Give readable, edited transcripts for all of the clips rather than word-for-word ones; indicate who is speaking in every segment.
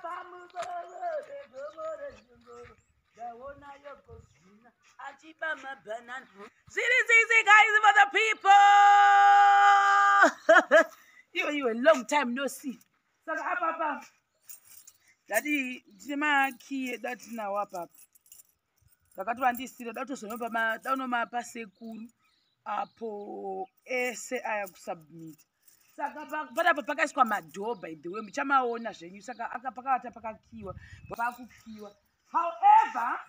Speaker 1: Pamusoro pegomo reZhongoro ndaona Yokozuna achiba mabhanana. Zviri zizi guys for the people. Iwe iwe, long time no see. Saka apa apa ndati ndine makiyi edu atinawo apapa, ndakati vandisire da tozonomapa sekuru apo ese aya kusubmit. Saka panapa pakaiswa madoor, by the way muchamaona zvenyu. Saka pakavata pakakiwa, pakukiwa. However,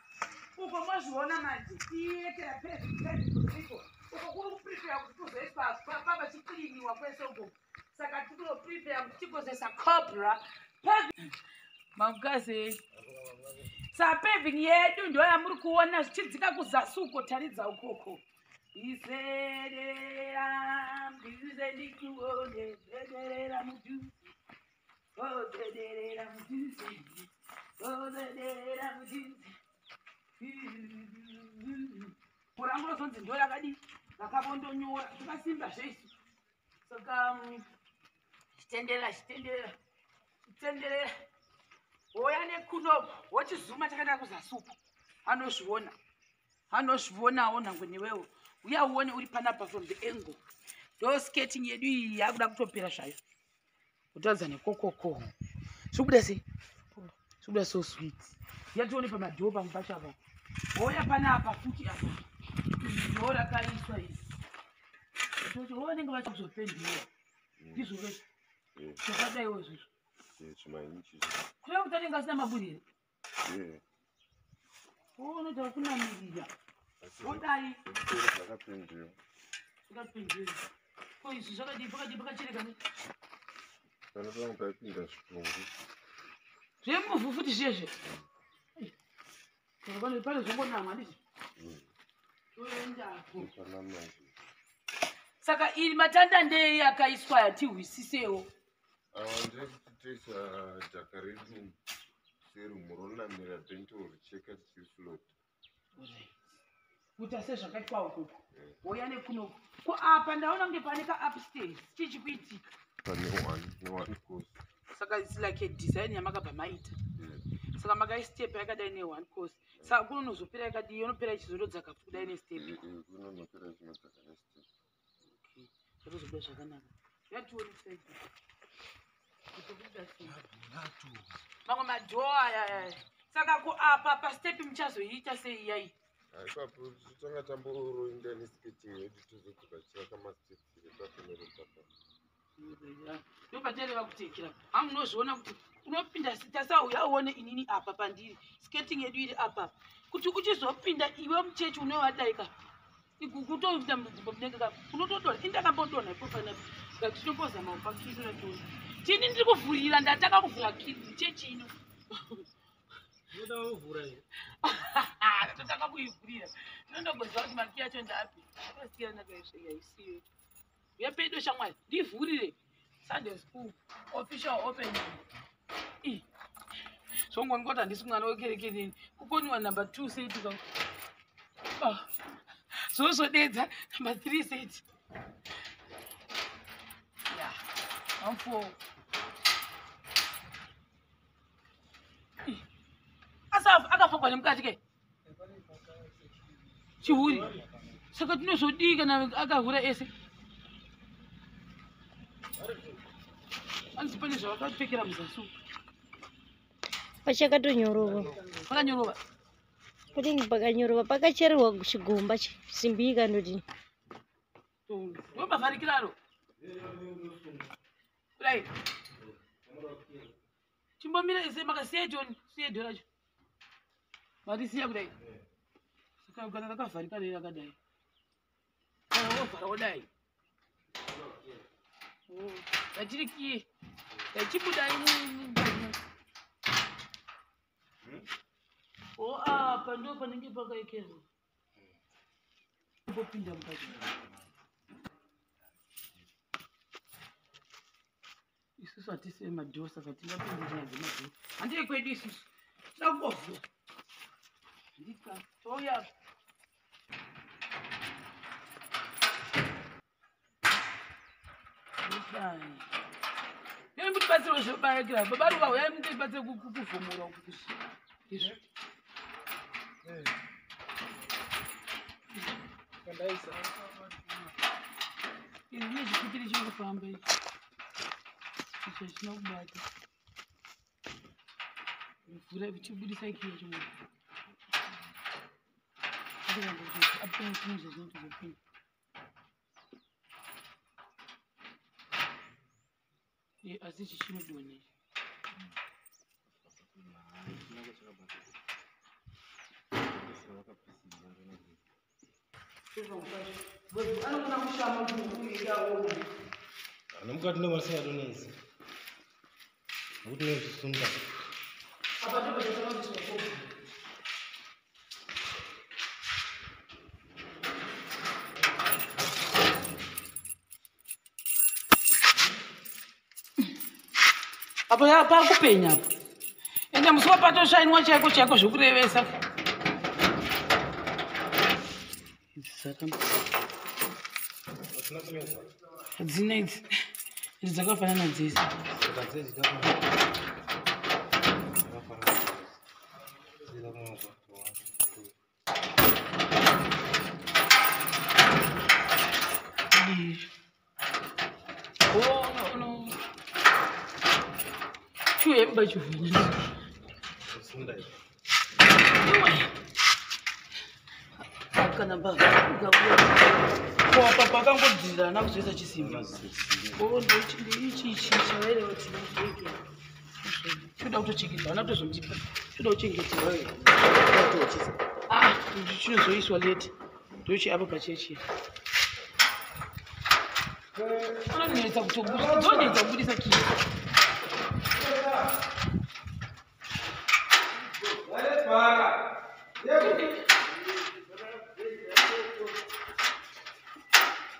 Speaker 1: uko mozviona manje, tiyekera pezviko uko kuri kuprepare kuti kuzoiswa papa chikliniwa kwese uko. Saka tikunoprepare kuti tigozoisa cobra mamukazi. Saka paving yedu ndo yamuri kuona zvichidzika kuzasi uko. Taridza ukoko. Iserera mbize ndikuone, zederera mudhuze, ozederera mudhuze, ozederera mudhuze. Murangu rozonzi ndo rakadii, rakabondonyora takasimba zveisu. Saka chitenderera, chitenderera, chitenderera, woya nekunoku, wochizuma chakaenda kuzasi uko. Anozviona, anozvionawo nhangwe newewo. Uya uone uri panapa from the angle. Ndo skirting yedu iyi yakuda kutopera zvayo, kutaridza nekokoko. Zvikubuda sei? Zvikubuda so sweet. Yatione pamadhoo pamwe pacho apa. Woya panapa futi apa, ndo rakaiswa iri toti vanenge vachizopendiwa ndizvo vezvo zvakadaiwo izvozvo.
Speaker 2: Chimainchi.
Speaker 1: Kureva kuti anenge asina maburi here? Unoita kunamirira wodai.
Speaker 2: Zvakapendiwa.
Speaker 1: Zvakapendiwa. Ko izvi zvakadii? Pakadii? Pakachereka ne
Speaker 2: Pane pamwe paipinda zvitungu.
Speaker 1: Zvemuvhu futi zvezve. Saka pane zvongonamwa, handiti? Toendapo.
Speaker 2: Panamazvo.
Speaker 1: Saka iri matanda ndei akaiswa yatihwisisewo?
Speaker 2: Awa ndekuti toisa dhaka redu serumu, ronamira, then toricheka tichiriflota.
Speaker 1: Kuita sezvakaitwa ukoko, woya nekunoku. Ko apa ndaona kunge pane kaupstairs, chii chikuitika?
Speaker 2: Pane one neone course.
Speaker 1: Saka it's like a design yamakabva maita. Saka makaistepa yakadai neone course. Saka kunonozopera yakadii? Yonopera ichizondodzaka futi kudai nestep.
Speaker 2: Kunonopera chinodzaka nestep.
Speaker 1: Okay. Zvatozobuda zvakanaka. Yatione side mamwe madoor aya aya. Saka ko apa pastep muchazoiita sei iyai?
Speaker 2: Ipapo totanga tamboroinda neskirting yedu, tozodzoka tichivaka masteps ipapo nerepapa.
Speaker 1: Ndopatareva kutekera. Hamunozviona kuti unopinda tasauya uone inini apa pandiri, skirting yedu iri apa, kuti uchizopinda iwe muchechi unovadaika kutoita mudzimba munenge ka unotodonha. Indakambodonha ipo panapa ngatichitombozama kupakirira tione. Tini ndiri kuvhurira, ndatanga kuvhura chechi ino.
Speaker 3: Unoda kuvhura here?
Speaker 1: Totanga kuivhurira, tinondogoziva kuti maki yacho ndapi. Akasiyana kaisviyaisiyo yepedo. Shamwari, ndivhurire. Sunday school official opening. Ih, zvongoni kuti handisi mwana wekerekeneni kukoniwa. Number two set ka. Ah, zvozvodedza number three set ya one four. Ih, asi akafogwa nemukati ke chihuri. Saka tinozodii kana akahura ese? Anzi pane zvavakapfekera muzasi umu.
Speaker 4: Pachakatonyorova.
Speaker 1: Pakanyorova.
Speaker 4: Panenge pakanyorova, pakachererwa chigomba, simbi ikandoti.
Speaker 1: Ndopavharikiraro kudai. Chimbomira ise makasiya joni, siye dho racho marisiya kudai. Saka kana rakavharika rei rakadai, kana wovhara wodai yachirikiye yachibudai. O apa ndo panenge pakaikerwa popinda mukati. Isusu hatisi vemadhoo, saka tingapinde nyaya dzemadhoo handei kwedu. Isusu tida kungovhura handika touya. Yai mutibatsire zvebarakira. Baba Ruva uyai mutibatsire kuvhomora uku. Izvi. Izvi nezvipikiri chiri kufamba ichi. Ichi hachina kubata. Mvura ichibudisa ikiyo chimwe. Asi ichi chinodonha ichi. Anogona kushama kuti
Speaker 3: Ana mukati ndomasingatonetsi nekuti unozvisunda.
Speaker 1: Apa ndopatosana kuti apo pakupenya apo. Ende musi wapatoshainwa chaiko chaiko zvekurevesa. Hadzina idzi. Idzi dzakafanana dzese.
Speaker 3: Saka dzedzi dzakafanana. Dzakafanana. Dzakafanana.
Speaker 1: Oh no no. Chiuye chivhunyi.
Speaker 3: Kusunda izvi.
Speaker 1: Kana mbavha ukauya. Ko apa pakangodzirana kuzoisa chisimba. Oh, ndichi chavaire kuti ndike. Choda kutochengetwa, hauna kutozomuchipa. Choda kuchengeterwa. Ah, ichi chinozoiswa late. Ndochi apa pachechi. Anonetsa kutobudisa, dzonetsa kubudisa kii.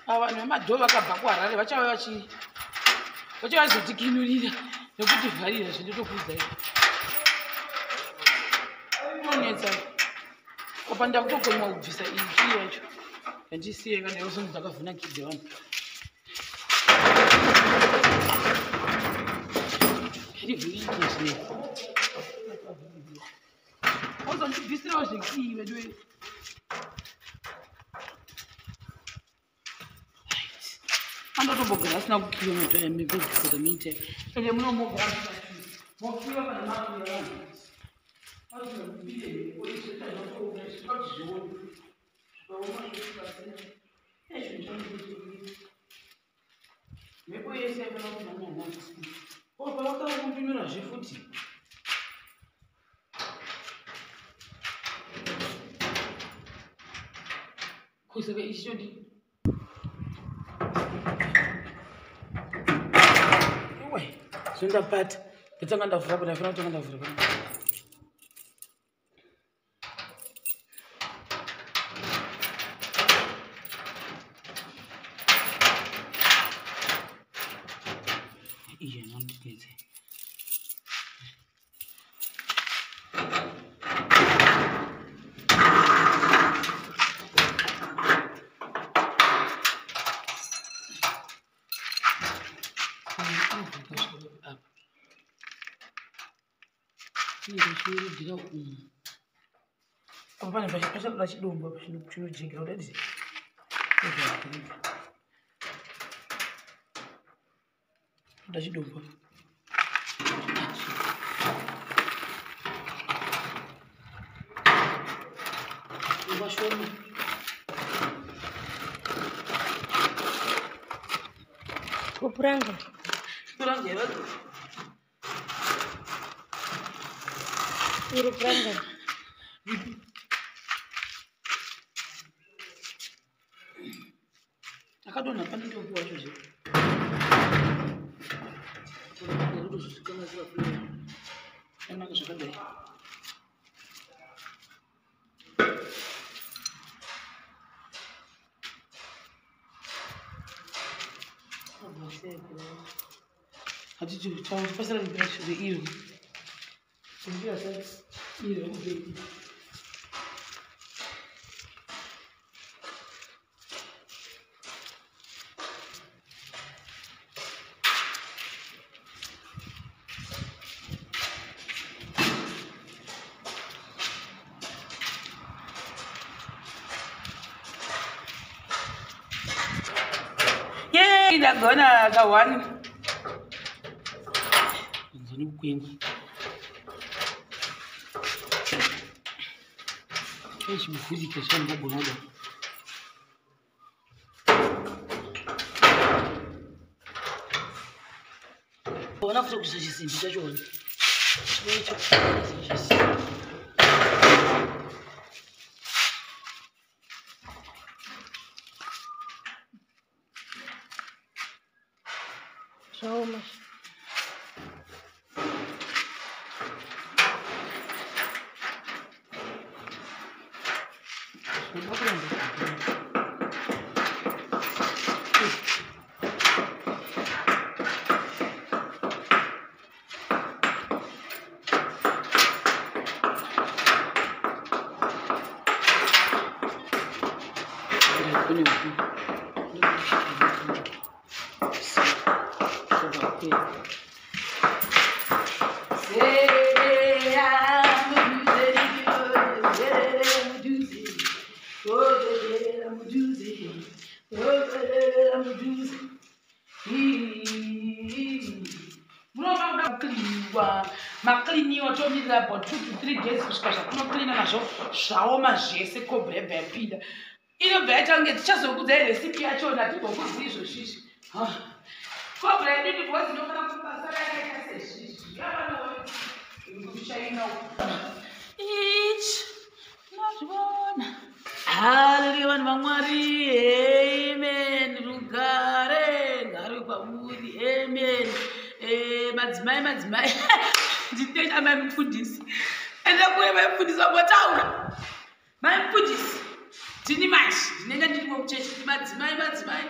Speaker 1: Ava vanhu vemadhoo vakabva kuHarare vachava vachizotikinurira nekutivharira zvindotokuudzai. Inonetsa. Apa ndakutokonwa kubvisa iyi kii yacho. Yandisiye kana yosonzi ndakavhuna kii dzevanhu. Rivhurike zvino. Wazondibvisirawo zvekii vedu. Andotombogara asina kukiwa mibhedhi for the meantime. Ende munomogara mokiwa pane makiwa vanhu. Mhepo yese yaifana kumhanya nhasi. Oh, pavakaundinyorazve futi. Ko saka ichi chodi. Iwe, zvindapata. Ndatanga ndavhura pa ndafanira kutanga ndavhura pa. Iye inondinetsa. Apa. Chirudzira umu. Apa pane pachatoda chidombo apa chinojekera kudai. Ndozvazviri. Toda chidombo. Nguva shoma.
Speaker 4: Kupuranga.
Speaker 1: Kupuranga here?
Speaker 4: Iri puranga.
Speaker 1: Akadonha pane ndokuwa wacho zve. Anaka zvakadai. Hatiti pasara iro. Iro iro. Ndagona ka one. Nzoni kukwengwa. Chivhurika chandagona da. Ona futi kuisa chisimbi chachona. Chinoita kuisa.
Speaker 4: Zvaoma.
Speaker 1: Makliniwa tomirira about 2 to 3 days kusvika zvakunoklina nazvo zvaoma zvese kobra yabva yapinda. Inobva yatange tichazokudzai resipi yachona tigokudzii izvozvizvi. Kobra yedu ndibhozi inofanira kubasa yakaita sezvizvi. Yavanokushaina ichi mazvivona. Haleluya vanhu vaMwari. Amen. Rugare ngaruve kwamuri. Amen. Madzimai madzimai. Ndinoita mai mufundisi. Enda kuye mai mufundisi vambotaura. Mai mufundisi. Ndini manje ndinenge ndirimo muchechi madzimai madzimai.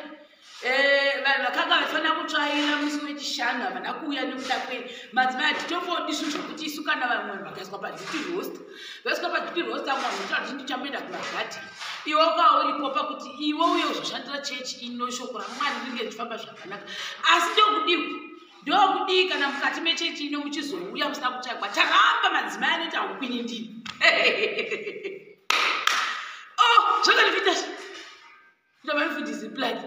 Speaker 1: Vanhu vakanga vachifanira kutsvaira musi wechishanu havana kuuya nekuda kwei. Madzimai hatitofodi zvinhu zvokuti isu kana vamwe vanhu vakaiswa paduty roster. Vaiswa paduty roster mumwe vanhu vanotaura kuti ndichamboenda kumagadhi. Iwe ukava uripo pakuti iwe uye uzoshandira chechi ino shoko raMwari ringe richifamba zvakanaka. Asi ndokudiwa. Ndokudii kana mukati mechechi ino muchizouya musina kutsvagwa. Taramba madzimai anoita ukwinindini. Oh, zvakandipinda. Ndamafundisi plug.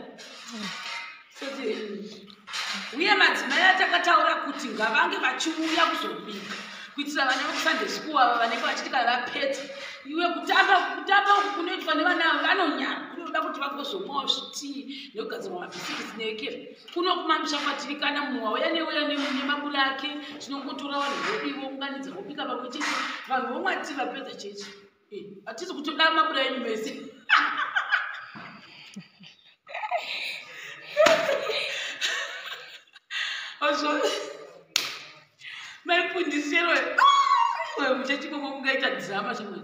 Speaker 1: Uye madzimai atakataura kuti ngavange vachiuya kuzobika kuitira vana vekuSunday school ava vanenge vachiti kana vapedza. Iwe kutamba uku kunoitwa nevana ava vanonyara. Kunoda kuti vagozomwawo zvitii nekugadzirwa mabhisikitsi nekera. Kuno kumamisha kwatiri kana munhu wauya neuya nemabura ake tinongotora vanhu vedu vounganidza vobika pamwe chete. Vanhu vomwa tii vapedza chechi. Hatisi kutoda mabura enyu mese. Maifundisiro muchechi momo mungaita dhirama shamwari.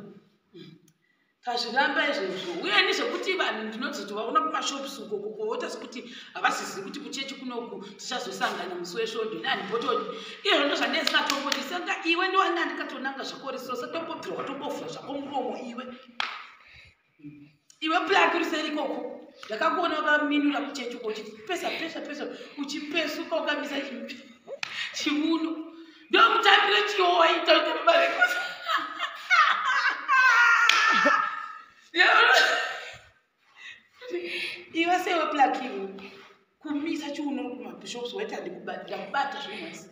Speaker 1: Tazviramba izvozvo. Uye nezvekuti vanhu ndinozoti vaona kumashops uko kuota sekuti havasizivi kuti kuchechi kunoku tichazosangana musi wesvondo nehandibotoni. Izvo ndozvandinenge ndisingatombodi. Saka iwe ndiwana ndikatonanga zvako risiro satombobvira watombovhura zvako muromo iwe. Iwe plug uri seri ikoko. Ndakakuona wakaminura kuchechi uko uchipesa pesa pesa uchipesuka ukamisa chiuno. Ndomutambire chiyowaita kuti marekosa. Iwe sewe plug iwe kumisa chiuno kumabishops waita ndikubata zvinhasi.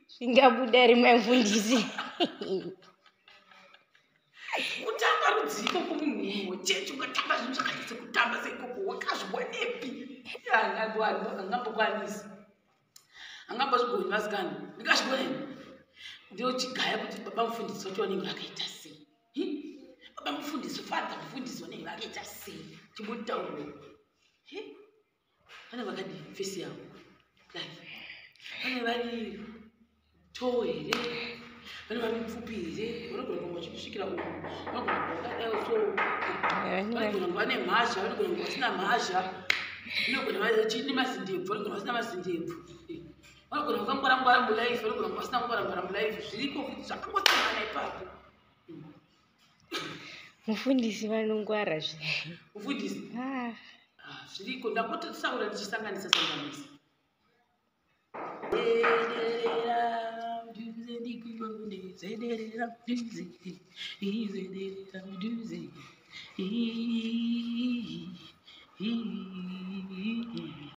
Speaker 4: Zvingabuda rimwe mufundisi.
Speaker 1: Kutamba rudziko kumunhu wechechi ukatamba zvinhu zvakaita sekutamba seikoko wakazviwanepi. Angambokwanisi. Angambozvigoni vasikana. Ndingazvigona ini. Ndochigaya kuti baba mufundisi vacho vanenge vakaita sei. Baba mufundisi, father mufundisi vanenge vakaita sei. Chimbotaura. Vane vakadii fesi yavo. Vane vari too here. Vane vari mupfupi here. Vanogona kunge vachisvikira uku. Vanogona kunge vakadai so. Vanogona kunge vane mhazha. Vanogona kunge vasina mhazha. Vanogona vachine mazindebvu. Vanogona vasina mazindebvu. Vanogona vakangwara-ngwara mulaifi. Vanogona kunge vasina kungwara-ngwara mulaifi. Zviriko zvakangosiyana ipapo.
Speaker 4: Mufundisi vanongwara zve.
Speaker 1: Mufundisi? Zviriko ndakototaura ndichisanganisa sanganisa.